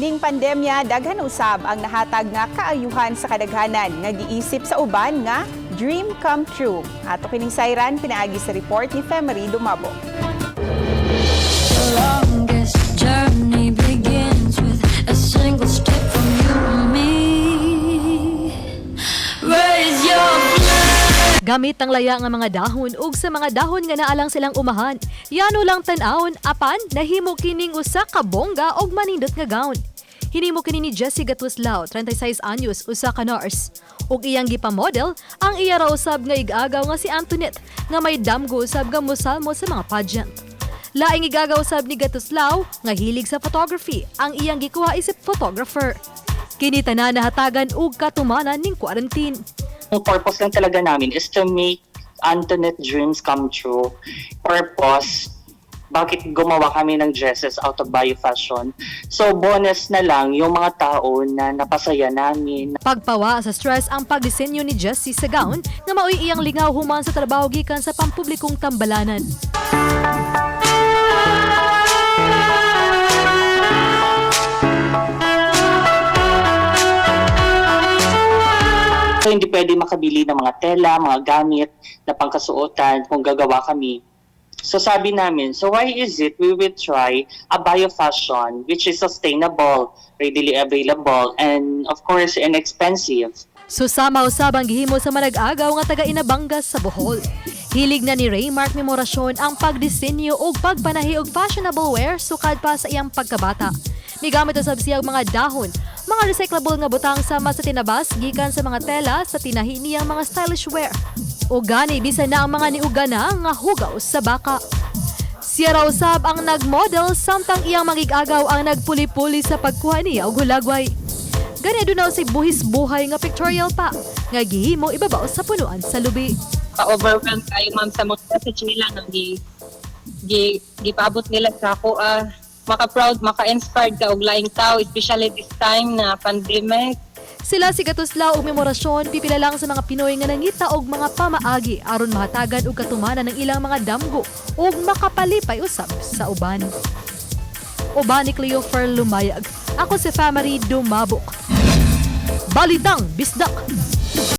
Ning pandemya, daghan usab ang nahatag nga kaayuhan sa kadaghanan nga giisip sa uban nga dream come true. Ato kining sayran pinaagi sa report ni Femery Dumabo. The longest journey begins with a single step from you and me. Raise your flag. Gamit ang laya nga mga dahon ug sa mga dahon nga naalang silang umahan. Yano lang tan-awon apan nahimo kining usa ka bongga og manindot nga gown. Hinimo kini ni Jessie Gatuslao, 36 anyos, usa ka nurse. Ug iyang gipamodel ang iya ra usab nga igagaw nga si Antoinette nga may damgo usab nga mosalmo sa mga pageant. Laing igagaw usab ni Gatuslao nga hilig sa photography ang iyang gikuha isip photographer. Kini tanan nahatagan og katumanan ning quarantine. Ang purpose lang talaga namin is to make Antoinette dreams come true. Purpose, bakit gumawa kami ng dresses out of biofashion? So, bonus na lang yung mga tao na napasaya namin. Pagpawa sa stress ang pagdisenyo ni Jessie sa gown nga maoy iyang lingaw human sa trabaho gikan sa pampublikong tambalanan. So, hindi pwede makabili ng mga tela, mga gamit na pangkasuotan kung gagawa kami. So sabi namin, so why is it we will try a biofashion which is sustainable, readily available, and of course inexpensive? Susama usab ang gihimo sa manag-agaw nga taga Inabanga sa Bohol. Hilig na ni Raymark Memorasyon ang pagdisenyo ug pagpanahi og fashionable wear sukad pa sa iyang pagkabata. Migamit usab siya og mga dahon, mga recyclable nga butang sama sa tinabas gikan sa mga tela sa tinahi niyang mga stylish wear. O gani bisan na ang mga niugana nga hugaw sa baka. Siya raw usab ang nagmodel samtang iyang mangig-agaw ang nagpuli-puli sa pagkuha niya og hulagway. Gani aduna si buhis buhay nga pictorial pa nga gihimo ibabaw sa punuan sa lubi. Pa-overwhelm kayo, ma'am, sa mga message nila nga gi gipaabot nila sa ako ah. Maka-proud, maka-inspired ka og laing tao, especially this time na pandemic. Sila si Gatuslao og Memorasyon pipila lang sa mga Pinoy nga nangita og mga pamaagi aron mahatagan og katumanan ng ilang mga damgo ug makapalipay usab sa uban. Uban ni Cleo Fer Lumayag. Ako si Family Dumabok. Balitang Bisdak.